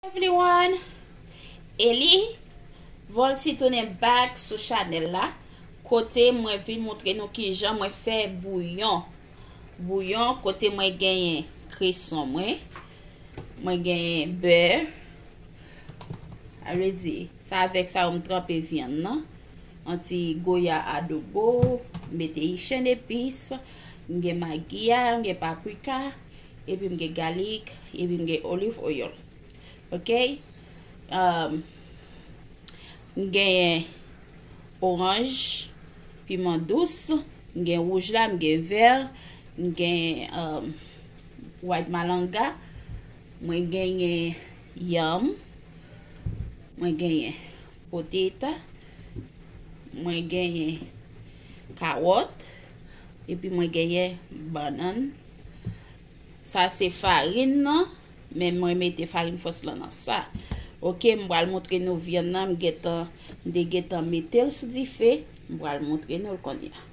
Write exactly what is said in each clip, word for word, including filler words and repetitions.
Everyone, Eli Volcy tounen back sou chanèl la, kote mwen vin montre nou kijan mwen fè bouyon. Bouyon kote mwen genyen kreson mwen, mwen genyen bè. Sa vle di, sa avèk sa yo m tranpe vyann nan. Yon ti goya adobo, m mete chen epis, m gen magi a, m gen paprika, epi m gen galik, epi m gen olive oil. Ok? Um, m genyen oranj, piman dous, m gen wouj la, m gen vè, m gen, um, white malanga, mwen genyen yanm, mwen genyen poteta, mwen genyen kawòt, epi mwen genyen bannann. Sa se farin nan, men mwen mete farin fwans lan nan sa. Ok, m pral montre nou vyann nan, m gentan, m te gentan mete l sou dife, m pral montre nou l kounye a.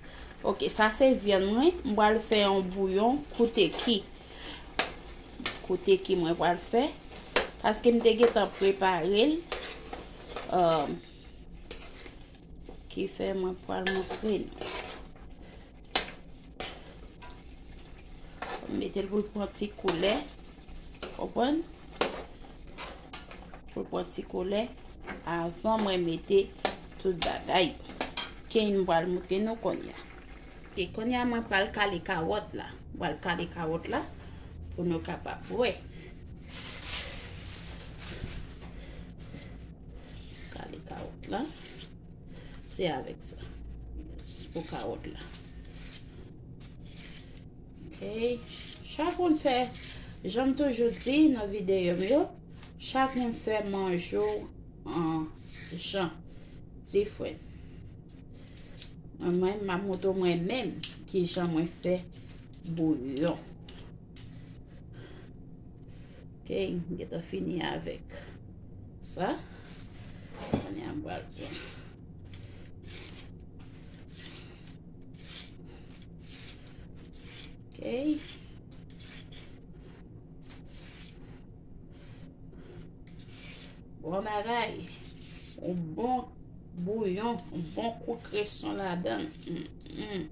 Ok, sa se vyann mwen, m pral fè yon bouyon kouteki. Kouteki mwen pral fè, paske m te gentan prepare l. Um, ki fè mwen pral montre nou. Mete l pou l pran ti koulè. Konprann? Pou l pran ti koulè avan mwen mete tout bagay. Ke m pral montre nou kounye a. E kounye a mwen pral kale kawòt la. Mwen pral kale kawòt la pou nou kapab wè. Kale kawòt la. Se avèk sa. Pou kawòt la. Ok. Chak moun fè, jan m toujou di nan videyo m yo, chak moun fè manje w an jan diferan. Mwen menm, m ap montre w mwen menm kijan mwen fè bouyon. Ok, m gentan fini avèk sa. Kounye a m pral pran. Ok. Bon bagay. Yon bon bouyon, yon bon kou kreson ladan l. Mm, mm.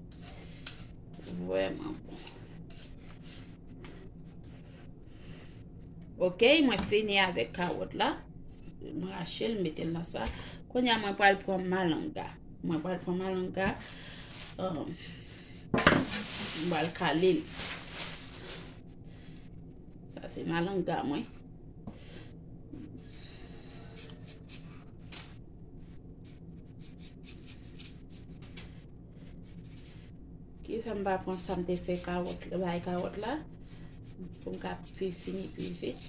Vrèman bon. Ok, mwen fini avèk kawòt la. Mwen rache l, mete l nan sa. Kounye a, mwen pral pran malanga. Mwen pral pran malanga. Um, mwen pral kale l. Sa se malanga mwen. Ki fè m pa pran sa m te fè kawòt la, bay kawòt la, pou m ka pi fini pi vit.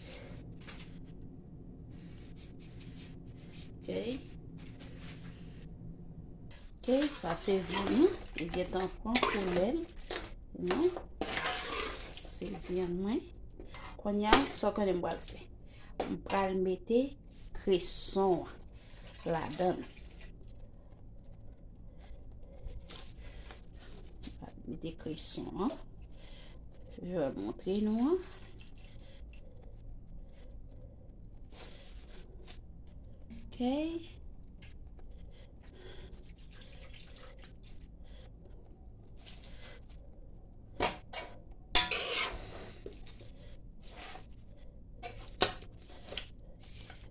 Ok. Ok, sa se vyann nan. Li gentan pran koulè l. Non. Se vyann mwen. Kounye a, sa w konnen m pral fè. M pral mete kreson an ladan l. Mete kreson an. Je vais montre nou an. Ok.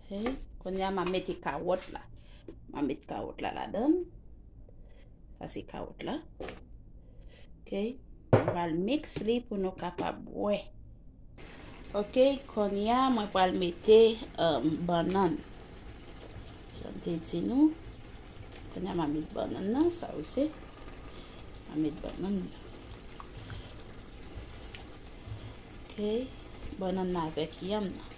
Ok, kounye a m a mete kawòt la. M a mete kawòt la ladan l. Sa se kawòt la. Ok, m pral mix li pou nou kapab wè. Ok, kounye a mwen pral mete, um, bannann. Jan m te di nou, kounye a m a met bannann nan, sa ou se. M a met bannann nan. Ok, bannann nan avèk yanm nan.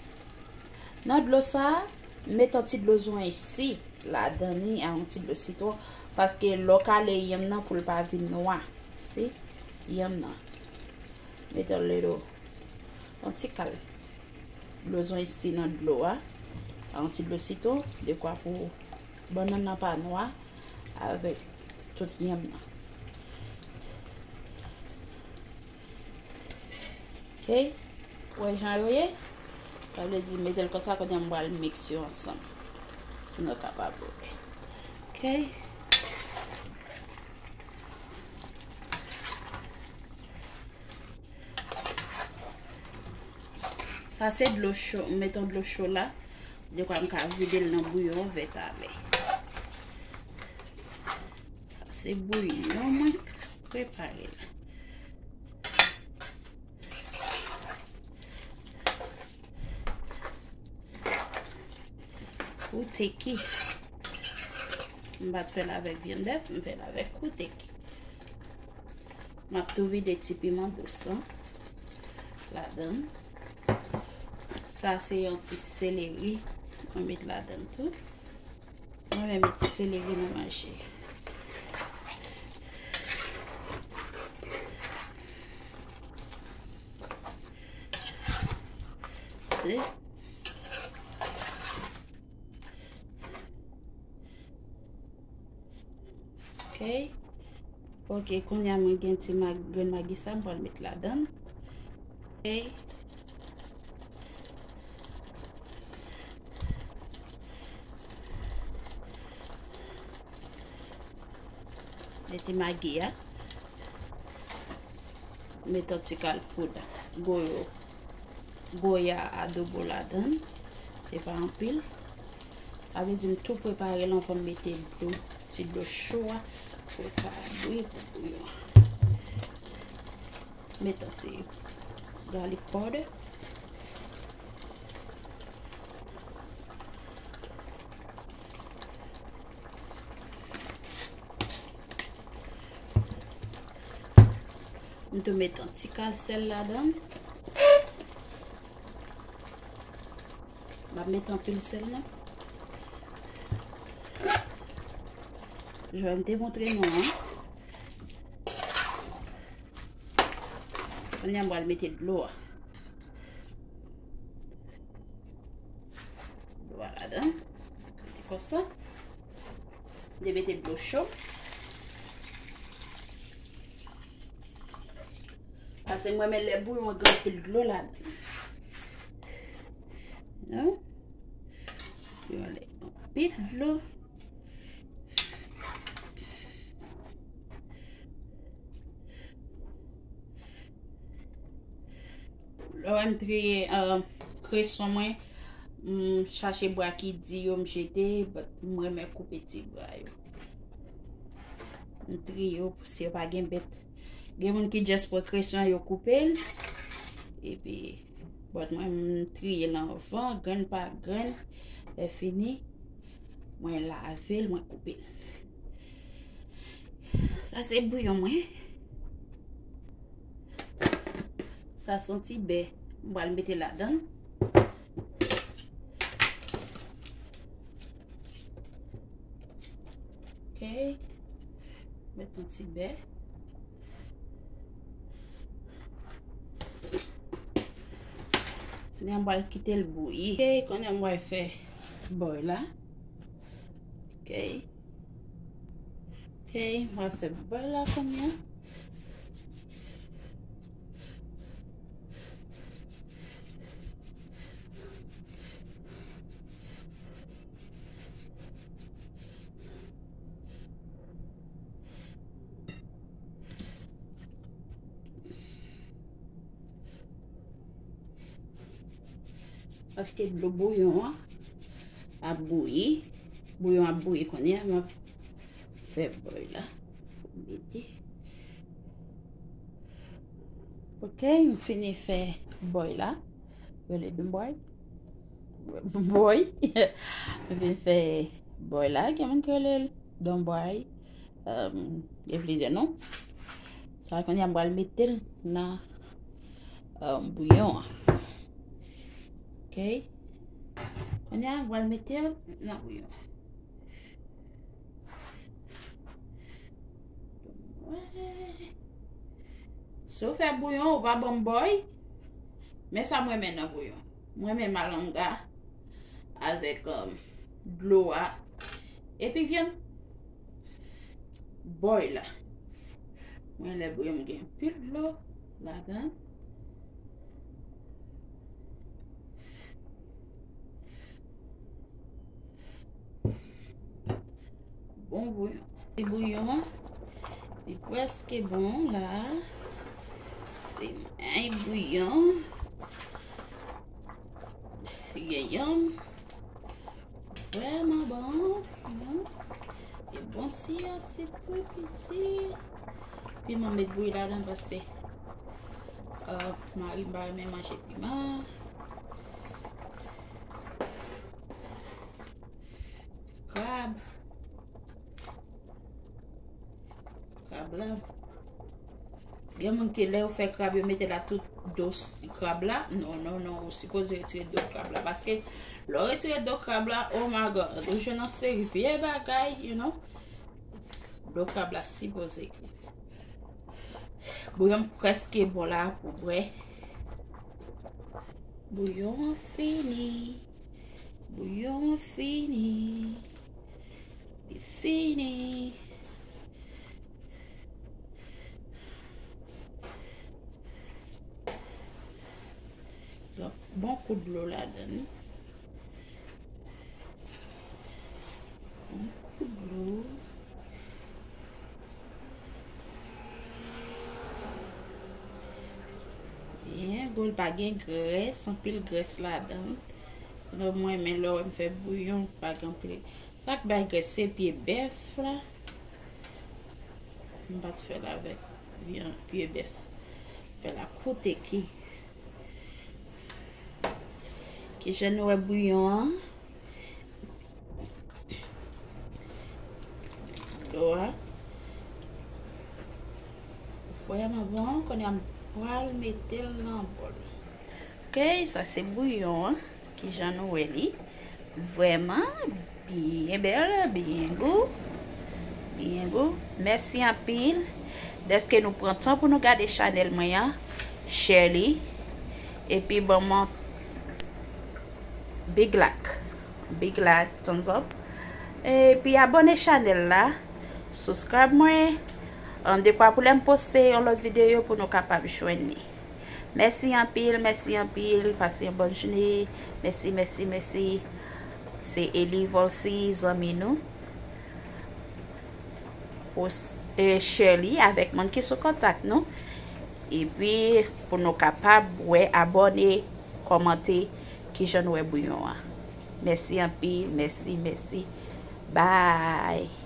Nan dlo sa a, met yon ti dlo zwen isi ladan li a yon ti dlo sitwon, paske lè w kale yanm nan pou l pa vin nwa. Si, yanm nan. Met a little, yon ti kal dlo zwen isi nan dlo a, a yon ti dlo sitwon, dekwa pou bannann nan pa nwa avèk tout yanm nan. Ok, wè jan yo ye. Sa vle di, mete l konsa, kounye a m pral miks yo ansanm. Pou nou kapab ouvè. Ok. Sa se dlo cho, m met yon dlo cho la. Dekwa m ka vide l nan bouyon vè talè. Sa se bouyon mwen k prepare la. Kouteki. M pa t fè l avèk vyann bèf, m fè l avèk kouteki. M ap tou vide ti piman dous an ladan l. Sa se yon ti seleri. Mwen met ladan l tou. Mwen renmen met seleri nan manje. Se. Ok. Ok, kounye a mwen gen ti mag, grenn magi sa, m pral met ladan l. Ok. Mete magi a. Mete yon ti kal poud goyo, goya adobo ladan l. Se pa anpil. Sa vle di m tou prepare l anvan m mete dlo, ti dlo cho a pou l ka bouyi pou bouyon an. Mete yon ti garlic powder. M tou met yon ti kal sèl ladan l. M ap met anpil sèl non. Jan m te montre nou an. Kounye a m pral mete dlo a. Dlo a ladan. Mete konsa. M te mete dlo cho. Paske mwen renmen lè bouyon an gen anpil dlo ladan. Non? Bouyon an gen anpil dlo. Lè w wè m triye, um, kreson mwen, m chache bwa ki di yo m jete, but m renmen koupe ti bwa yo. M triye yo pou si yo pa gen bèt. Gen moun ki just pran kreson yo koupe l. Epi, but mwen, m triye l anvan, grenn pa grenn. Lè fini, mwen lave l, mwen koupe l. Sa se bouyon mwen. Sa se yon ti bè. M pral mete ladan l. Ok. Met yon ti bè. Kounye a m pral kite l bouyi. Ok, kounye a m pral fè bòy la. Ok. Ok, m pral fè bòy la kounye a. Paske dlo bouyon an ap bouyi. Bouyon ap bouyi kounye a, m ap fè bòy la. Mete. Ok, m fini fè bòy la. Rele donbòy. Bòy. M fin fè bòy la. Gen moun ki rele l donbòy. Um, gen plizyè non. Sa kounye a m pral mete l nan, um, bouyon an. Ok. Kounye a m pral mete l nan bouyon an. Si w fè bouyon, ou pa ban m bòy. Men sa m renmen nan bouyon. Mwen renmen malanga avèk, um, dlo a. Epi vyann. Bòy la. Mwen lè bouyon m gen anpil dlo ladan. Bon bouyon. Ti bouyon an, li prèske bon la. Se may bouyon. Yanm. Vrèman bon. Yon bon ti asyèt tou piti. Piman met bouyi ladan paske, euh, mari m pa renmen manje piman. Krab. Krab la. Gen moun ki lè yo fè krab, yo mete la tout do s-, krab la. Non, non, non, ou sipoze retire do krab la. Paske lè w retire do krab la, oh my God, ou jwenn yon seri vye bagay, you know. Do krab la sipoze ki. Bouyon prèske bon la pou bwè. Bouyon an fini. Bouyon an fini. Li fini. Bon kou dlo ladan. Bon kou dlo. Byen gwo, l pa gen grès, anpil grès ladan. Non, mwen renmen lè w wè m fè bouyon, pa gen anpil. Sa k bay grès se pye bèf la. M pa t fè l avèk vyan, pye bèf. Fè l ak kote ki. Kijan nou wè bouyon an? Dlo a vrèman bon, kounye a m pral mete l nan bòl. Ok, sa se bouyon an. Kijan nou wè li? Vrèman byen bèl, byen gou. Byen gou. Mèsi anpil dèske nou pran tan pou nou gade chanèl mwen an. Share li. Epi ban mwen big like. Big like, thumbs up. Epi abòne chanèl la. Subscribe mwen. An, dekwa pou lè m poste yon lòt videyo pou nou kapab jwenn li. Mèsi anpil, mèsi anpil. Pase yon bòn jounen. Mèsi, mèsi, mèsi. Se Eli Volcy, zanmi nou. Pou s-, e, share li avèk moun ki sou kontak nou. Epi, pou nou kapab wè, abòne, kòmante, kijan nou wè bouyon an. Mèsi anpil, mèsi, mèsi. Bye.